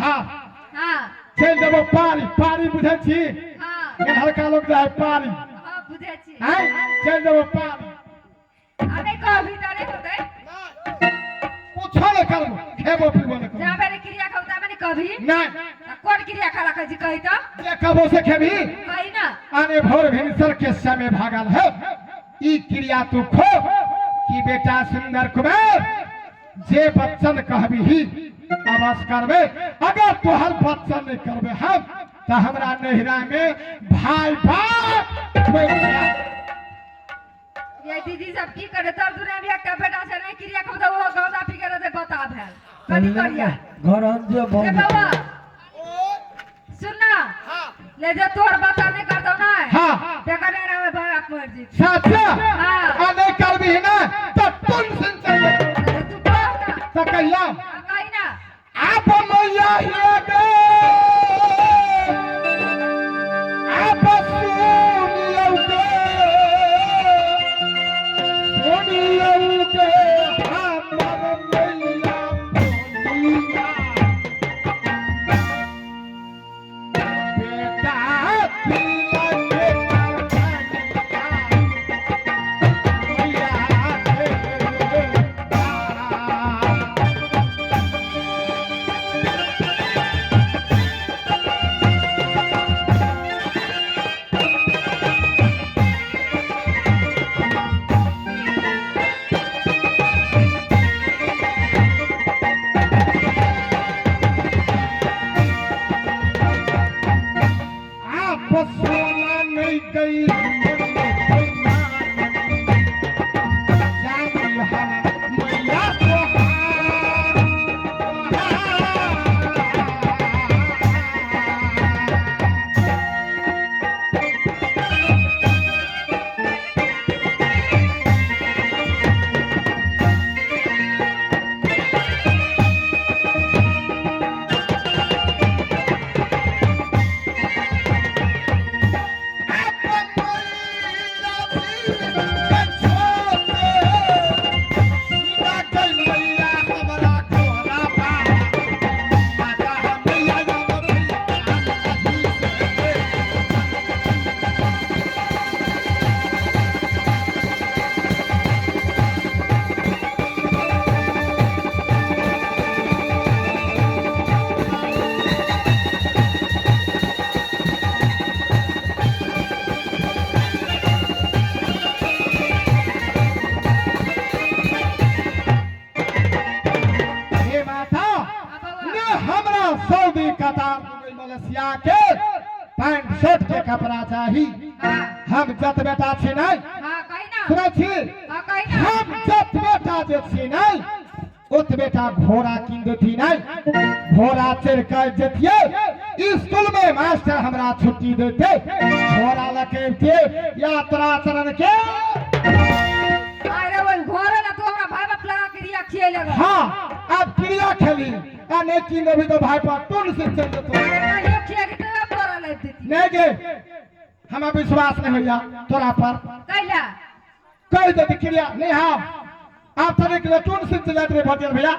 धार। हाँ। चलि देबो पारी। पारी बुझै छी? हाँ। इधरका लोग जाइ पारी। हाँ, बुझै छी। आँय, चलि देबो पारी। आ नहि कहबी तऽ नहि होतै। कुछो नहि करबो, खेबो पीबो नहि करबो। जाबे नहि क्रिया खाउ ताबे नहि कहबी? नहि। तऽ कोन क्रिया खाला कहै छी, कही तऽ। जे कहबो से खेबही? कही ना। आने भोर भिनसर के समय भागल है ई क्रिया तू खो कि बेटा सुंदर कुमार जे बच्चन कहबी अवश्य करबे। अगर तोहर बच्चन नहीं करबे हम तो हमरा नैहरा में भाई बाप मरि जायत। ये दीदी सब की करे तर दुनिया में एकटा बेटा छै नहीं क्रिया खाउ तऽ ओहो गौदा पी के रहतै बता भेल कथी करिया। घर जे ए बंद बाबा सुन ना, ले जे तोहर बता नहीं करतौ ना। हाँ। देखा नहीं रहे बाप मर जीत। साचा। हाँ। आ नहीं करबी ना तो तुम सुन चल। तू कह ना। तो कहिया? हाँ, कही ना। आप मैया हे गे, आप सुनियौ गे, सुनियौ गे हमर मैया बोलिया, बेटा तिलक के मैया के। आप सोना नहीं गई मैया तोहार। आप मैया भी के छोटे, सीधा गई मैया हमरा कोरा पा। आजा हम मैया या मैया अभी से। हे माता ने, हमरा सऊदी, कतार, दुबई, मलेशिया के पैंट शर्ट के कपड़ा चाही। हाँ। हम जत बेटा छी नहीं। हाँ, कही ना। सुनै छी? हाँ, कही ना। हम जत बेटा जे छी नहीं ओत बेटा घोड़ा कीन देती नहीं, घोड़ा चढ़ के जतिये स्कूल में, मास्टर हमरा छुट्टी देते, घोड़ा लके अबितियै यात्रा चरण के। अरे ओहि घोड़े ला तू हमरा भाई बाप लगा क्रिया खिए लगा। हाँ, अब क्रिया खेली आ नहीं कीन देबी तो भाई पर टुन से चल जेतो। अरे कहियो खिए के तो तोरा ले देती। नहीं गे, हमरा विश्वास नहीं होइया तोरा पर। कैला? कह देती क्रिया नहीं। हाँ, आप तो निकले टुन से चल जाते रे भटियल भैया।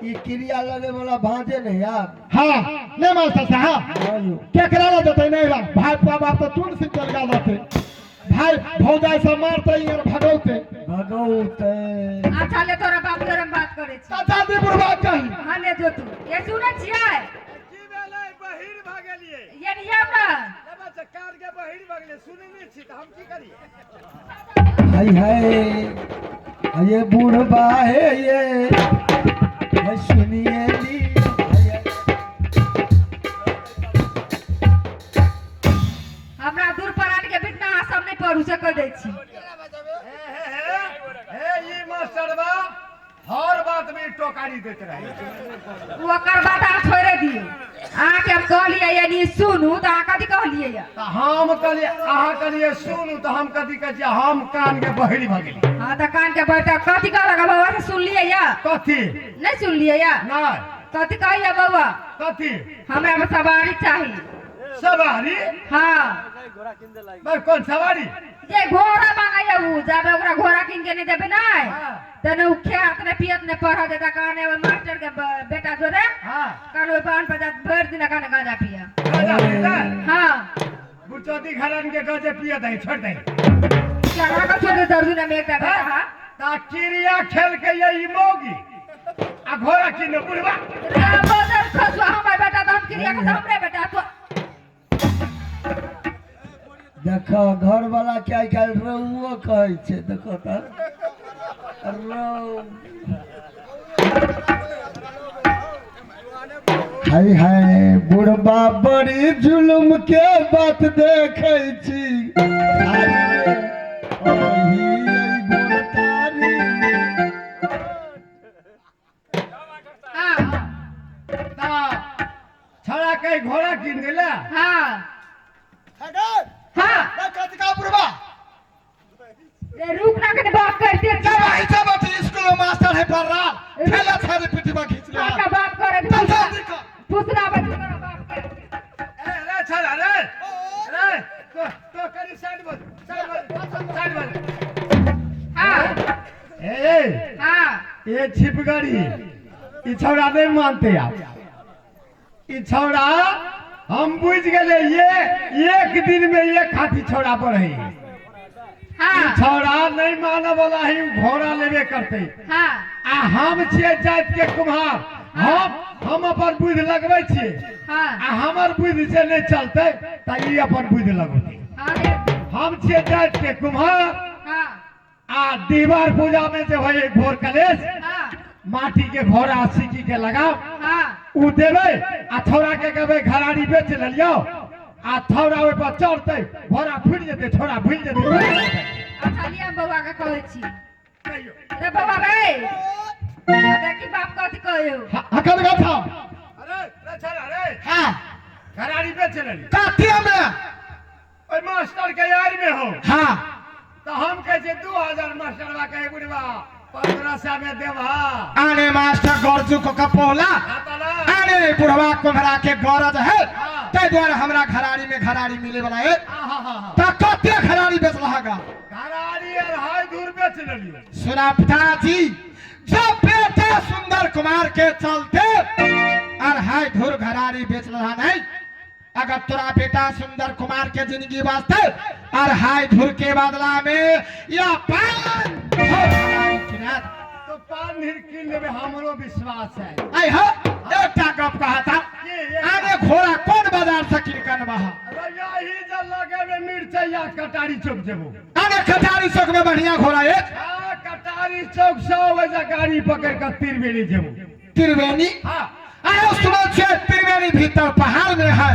ई क्रिया लगे वाला भांजे नहीं यार। हाँ, नहीं मास्टर साहब। हाँ यो। केकरा ला देते नहीं रा भाई बाप तो टुन से चल गया रहते, भाई भौजाई से मारते और भगौते। भगौते। अच्छा ले, तोरा बाप तोरा में बात करे छी। चाचा जी बुढ़वा कही। हाँ, ले जो तू ये सुनै छियै? की भेलै, बहिर भऽ गेलियै? ये नहीं हमरा। ले बच्चा, कार के बहिर भऽ गेलियै, सुनै नहि छी तऽ हम की करियै? हाय हाय, ये बूढ़बा है ये है, सुनिए ली हाय हाय। हमरा दूर परान के बीच में अहाँ सब नहि पढ़ू से कह दै छी। हे हे हे हे, ई मास्टरबा हर बात में टोकारी दैत रहै छै। ओकर बात अहाँ छोड़ि दियौ। अहाँके हम कहलियै यानी सुनू तऽ अहाँ कथी कहलियै यऽ? तऽ हम कहलियै, अहाँ कहलियै सुनू तऽ हम कथी कहै छियै, हम कान के बहिर भऽ गेलियै। हाँ, तऽ कान के बैठ कथी कहलक बौआ से सुनलियै यऽ? कथी? नहि सुनलियै यऽ? नहि। कथी कहैया बौआ? कथी? हमरा सवारी चाही। सवारी? हाँ। भाई कौन सवारी? जे घोड़ा मांगैया उ जाबे ओकरा घोड़ा किन के नहीं देबे नै हाँ। तने उ खेत ने पियत ने पढ़ देता कहने ओइ मास्टर के बेटा जोरे हाँ। कहने ओइ पान पर जात भरि दिन कहने गांजा पिया। गांजा पीता? हाँ। बुचौती घरन के गांजा पिया दही छोड़ दही। क्या का छोड़ दे दर्दू ने एकटा बेटा। हाँ। ता किरिया खेल के ये मौगी आ घोड़ा किने बुढ़वा। रे बदर खसुआ हमर बेटा तो हम किरिया के हमरे बेटा तो देखो घर वाला के आइ काल्हि रौओ कहै छै, देखो तऽ रौ। हाय हाय बुढ़बा बड़ी जुलुम के बात देखै छी। हाय रे, ओही एहि गोरतारी। हाँ। ता छड़ा के घोड़ा किन देला। हाँ। हाँ। कतिका बुढ़वा रे रुक ना कने बात करते। जब आई जब अथी स्कूल में मास्टर है पढ़ रहा ठेला छाड़ी पिटी में खींच लिया। का बात करे? चल जल्दी कर। फुसरा बजू करो बाप के। ए रे छड़ा रे रे तो करी साइड बज साइड बज साइड बज। हाँ। ए हाँ। ये छिपगड़ी ई छौड़ा नहीं मानते आप। ई छौड़ा हम बुझ गए ये एक दिन में एक हाथी छौड़ा पर है। हाँ। छौड़ा नहीं माने वाला ही घोड़ा लेबे करते। हाँ। आ हम छियै जाति के कुम्हार, हम अपन बुद्धि लगबै छियै। हाँ। आ हमर बुद्धि से नहीं चलते त ई अपन बुद्धि लगौतै। हाँ रे। हम छियै जाति के कुम्हार। हाँ। आ दीवार पूजा में जे होइ घोर कलेश हाँ। माटी के घोड़ा सिक्की के लगाओ। हाँ। उ देबै आ छौड़ा के कहबै घराड़ी बेच लेलियौ आ छौड़ा ओहि पर चढ़तै घोड़ा फुटि जेतै छौड़ा भूलि जेतै। अच्छा लिया हम बौआ के कहै छी। कहियौ। रे बौआ रे देखी बाप कथी कहियो। हकल गथा। अरे रे छौड़ा रे। हाँ। घराड़ी बेच लेलियौ। कातिया में ओहि मास्टर के यार में हो। हाँ। तो हम कहै छियै 2000 मास्टरवा के बुढ़वा 1500 में देबा। आने मास्टर गरजू को कपोला आने बुढ़वा कुम्हरा के गरज है तै दुआरे हमरा घराड़ी में घराड़ी मिले वाला है। त कते घराड़ी बेच लहगा? घराड़ी अढ़ाई दूर बेच लेलियौ। सुना पिताजी जब बेटा सुंदर कुमार के चलते अढ़ाई धूर घराड़ी बेच रहा नहीं, अगर तोरा बेटा सुंदर कुमार के जिंदगी वास्ते अढ़ाई धूर के बदला में या पान घराड़ी किनात तो पान धीर किन लेबे हमरो विश्वास है। आई हो एकटा गप कहा था आने घोड़ा कौन बाजार से किन कनबा? अरे यही जे लगे में मिरचैया कटारी चौक जेबो। आने कटारी चौक में बढ़िया घोड़ा एक। हाँ कटारी चौक से वजह गाड़ी पकड़ के त्रिवेणी जेबो। त्रिवेणी? हाँ। आयो सुनो छे त्रिवेणी भीतर पहाड़ में है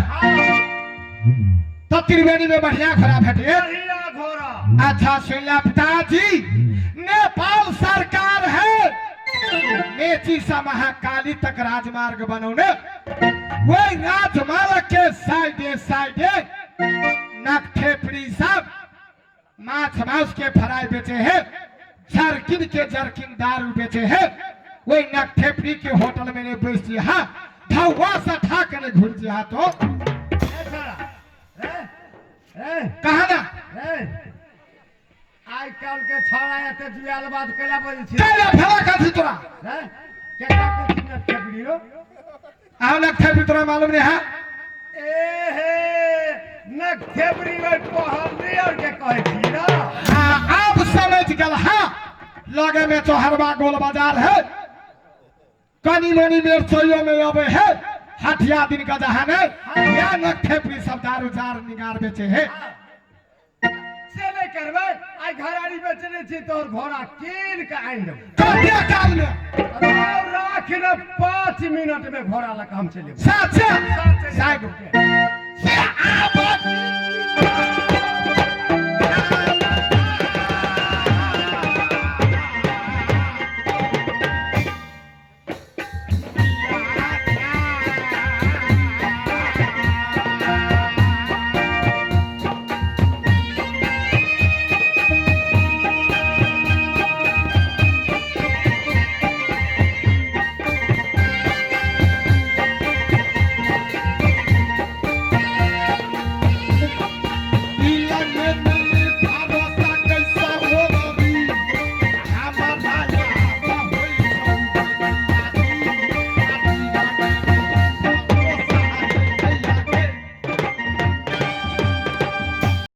तो त्रिवेणी में बढ़िया घोड़ा भेटे। बढ़िया घोड़ा। अच्छा सुन ला पिताजी नेपाल सरकार है मेची से महाकाली तक राजमार्ग बनौने वही राजमार्ग के साइडे साइडे नकठेपड़ी सब माछ मांस के फ्राई बेचे हैं, जरकिन के जरकिन दारू बेचे हैं। वही नकठेपड़ी के होटल में ने बैठ हाँ धौवा से ठा के ने घुर जी तो कहा ना आइ काल के छौड़ा एते जुआल बात केला बजै छी? केला भेला कथी तोरा? केकरा कहै छी नकठेपड़ी रो? आउ नकठेपड़ी तोरा मालूम नहीं है? ए हे नकठेपड़ी ओइ पहलनी और के कहै छी ना? हाँ अब समझ गेल। हाँ लगे में चौहरवा गोल बाजार है कनी मनी मिरचैयो में अबे है हटिया दिन का जहान है या नकठेपड़ी सब दारू जार निगार बेचे है। से नहीं करबै आइ घराड़ी बेचने छी तोहर घोड़ा कीन के आनि देबौ। कते काल में? राख ने 5 मिनट में घोड़ा लऽ के हम चलि एबै। साचे साइड से आब